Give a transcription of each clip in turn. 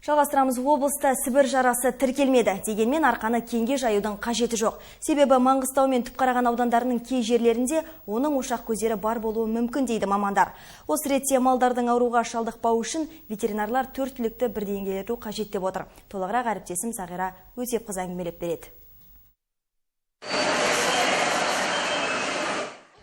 Жалғастырамыз, облыста Сібір жарасы тіркелмеді. Дегенмен арқаны кеңге жаюдың қажеті жоқ. Себебі Маңғыстау мен Түпқараған аудандарының кей жерлерінде оның ошақ көздері бар болуы мүмкін дейді мамандар. Осы ретте малдардың ауруға шалдықпауы үшін ветеринарлар төрт түлікті бірдеңелету қажет деп отыр. Толығырақ әріптесім Сағира Өтепқызы әңгімелеп береді.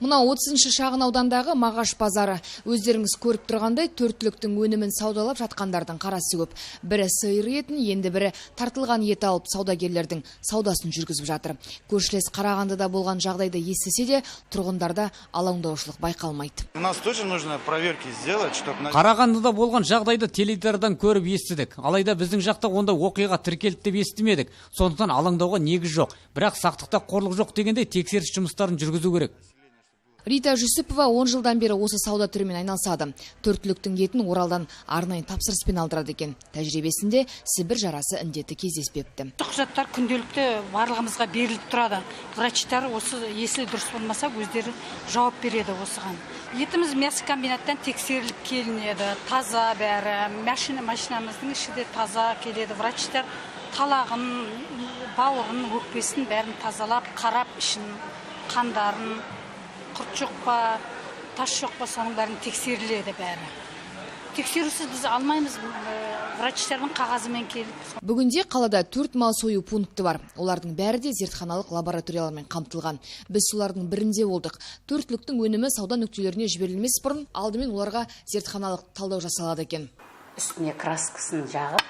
Мына 30-шы шағын аудандағы Мағаш базары. Өздеріңіз көріп тұрғандай, төрт түліктің өнімін саудалап жатқандардың қарасы көп. Бірі сиыр етін, енді бірі тартылған ет алып саудагерлердің саудасын жүргізіп жатыр. Көршілес Қарағандыда болған жағдайды естісе де, тұрғындарда алаңдаушылық байқалмайды. У нас тоже нужно проверки сделать, чтобы Қарағандыда болған жағдайды теледидардан көріп естідік. Алайда біздің жақта ондай оқиға тіркелді деп естімедік. Сондықтан алаңдауға негіз жоқ. Бірақ сақтықта қорлық жоқ дегендей тексеріс жұмыстарын жүргізу керек. Рита Жүсіпова 10 жылдан бері осы сауда түрімен айналысады. Төрт түліктің етін Оралдан арнайы тапсырыспен алдырады екен. Тәжірибесінде Сібір жарасы індеті кездеспепті. Құжаттар күнделікті барлығымызға беріліп тұрады. Врачтар осы если дұрыс болмаса өздері жауап береді осыған. Етіміз мясокомбинаттан тексеріліп келінеді. Таза бәрі. Машинамыздың іші де таза келеді. Врачтар талағын, бауырын, өкпесін бәрін тазалап, қарап ішін, қандарын, құрт жоқ па, тас жоқ па, соның бәрін тексеріледі бәрі. Тексерусіз біз алмаймыз, врачтардың қағазымен келіп. Бүгінде қалада 4 мал сою пункті бар. Олардың бәрі де зертханалық лабораториялармен қамтылған. Біз солардың бірінде болдық. Төрт түліктің өнімі сауда нүктелеріне жіберілмес бұрын алдымен оларға зертханалық талдау жасалады екен. Үстіне краскасын жағып,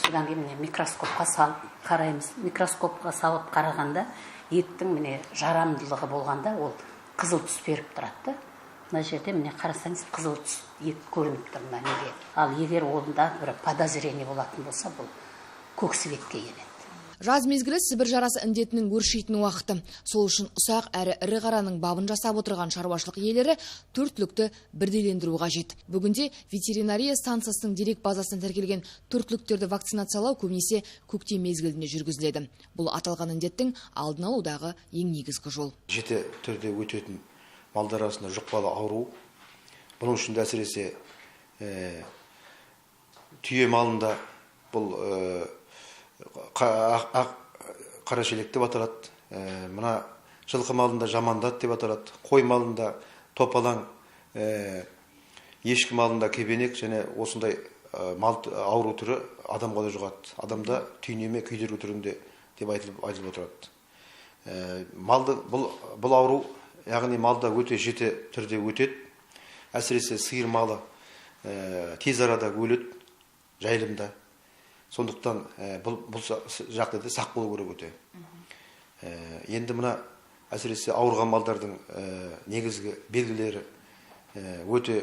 содан кейін міне микроскопқа салып қараймыз. Микроскопқа салып қарағанда еттің міне жарамдылығы болғанда ол қызыл түс беріп тұрады. Мына жерде міне қарасаңыз қызыл түс ет көрініп тұр мына неге. Ал егер онда бір подозрение болатын болса, бұл көк цветке келеді. Жаз мезгілі Сібір жарасы індетінің өршитін уақыты. Сол үшін ұсақ әрі ірі қараның бабын жасап отырған шаруашылық иелері төрт түлікті бірдейлендіру қажет. Бүгінде ветеринария станциясының дерек базасына тіркелген төрт түліктерді вакцинациялау көбінесе көктем мезгілінде жүргізіледі. Бұл аталған індеттің алдын алудағы ең негізгі жол. Жіті түрде өтетін малдар арасында жұқпалы ауру. Бұның үшін әсіресе түйе малында бұл қарашелек деп аталады, мына жылқы малында жамандат деп аталады, қой малында топалаң, ешкі малында кебенек және осындай мал ауру түрі адамға да жұғады. Адамда түйнеме, күйдіргі түрінде деп айтылып отырады. Малды, бұл ауру, яғни малда өте жіті түрде өтеді. Әсіресе сиыр малы тез арада өледі жайылымда. Сондықтан бұл жағдайда сақ болу керек өте. Енді мына әсіресе ауырған малдардың негізгі белгілері өте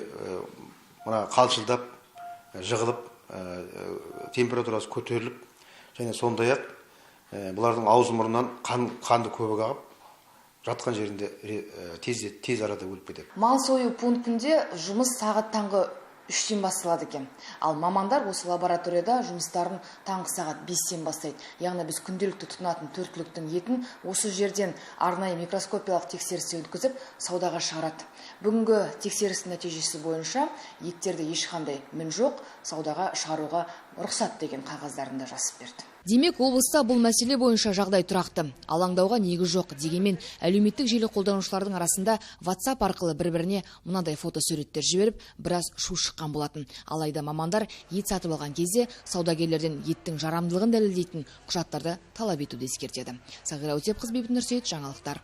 мына қалшылдап, жығылып, температурасы көтеріліп, және сондай-ақ бұлардың аузы мұрнынан қанды көбік ағып, жатқан жерінде тез арада өліп кетеді. Мал сою пунктінде жұмыс сағат таңғы 3-тен басталады екен. Ал мамандар осы лабораторияда жұмыстарын таңғы сағат 5-тен бастайды. Яғни біз күнделікті тұтынатын төрт түліктің етін осы жерден арнайы микроскопиялық тексерістен өткізіп, саудаға шығарады. Бүгінгі тексерістің нәтижесі бойынша еттерде ешқандай мін жоқ, саудаға шығаруға рұқсат деген қағаздарын да жазып берді. Демек, облыста бұл мәселе бойынша жағдай тұрақты. Алаңдауға негіз жоқ. Дегенмен, әлеуметтік желі қолданушылардың арасында WhatsApp арқылы бір-біріне мынадай фотосуреттер жіберіп, біраз шу шыққан болатын. Алайда мамандар ет сатып алған кезде саудагерлерден еттің жарамдылығын дәлелдейтін құжаттарды талап етуді ескертеді. Сағира Өтепқызы, Бейбіт Нұрсейіт, жаңалықтар.